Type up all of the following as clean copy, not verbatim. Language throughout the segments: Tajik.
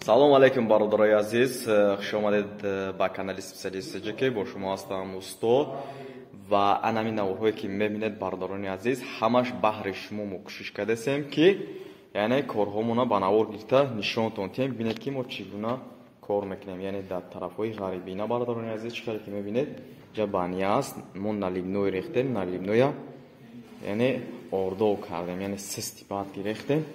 Салом алейкум, бародарои азиз, хуш омадед ба канали Специалист ТҶК. Бо шумо ҳастам усто ва анами наворҳое ки мебинед, бародарони азиз, ҳамаш баҳри шумо мо кӯшиш кардасем, ки яъне корҳомона ба навор гирифта нишонтон тиҳем. Бинед, ки мо чӣ гуна кор мекунем, яъне дар тарафҳои ғарибина, бародарони азиз, чӣ хеле ки мебинед, ҷа бания аст. Мо наливной рехтем, наливноя яъне ордов кардем, яъне систи баъд ки рехтем,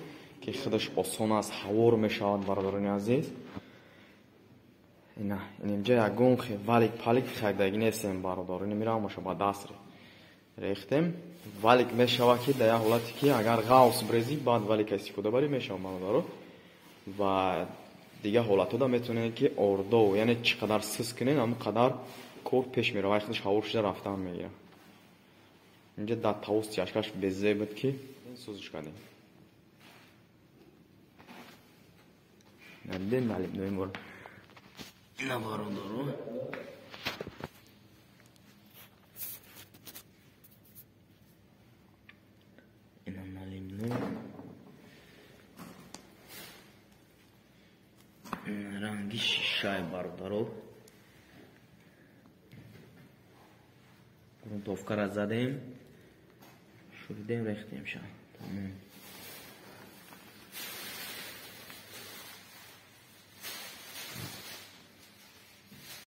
ки худаш осон аст, ҳавор мешавад, бародарони азиз. Ина инҷа ягон хе валик палик харидагӣ нестем, бародаро. Ина мира ҳамаша ба даст рехтем. Валик мешавад, ки дар як ҳолате ки агар ғавс брезӣ, баъд валика истифода барӣ мешавад, бародаро. Ва дигар ҳолатҳода метавонед, ки ордов, яъне чӣ қадар сис кунед, ҳамон қадар кор пеш меравад, худаш ҳавор шуда рафтан мегирад. Инҷа дар тавус тяжкаш безе буд, ки сӯзиш кардем. Надидем наливной мора. Ина, бародаро. Ина наливной. Ранги шишай, бародаро. Грунтовкара задем. Шуридем, рехтем ша. Тамом.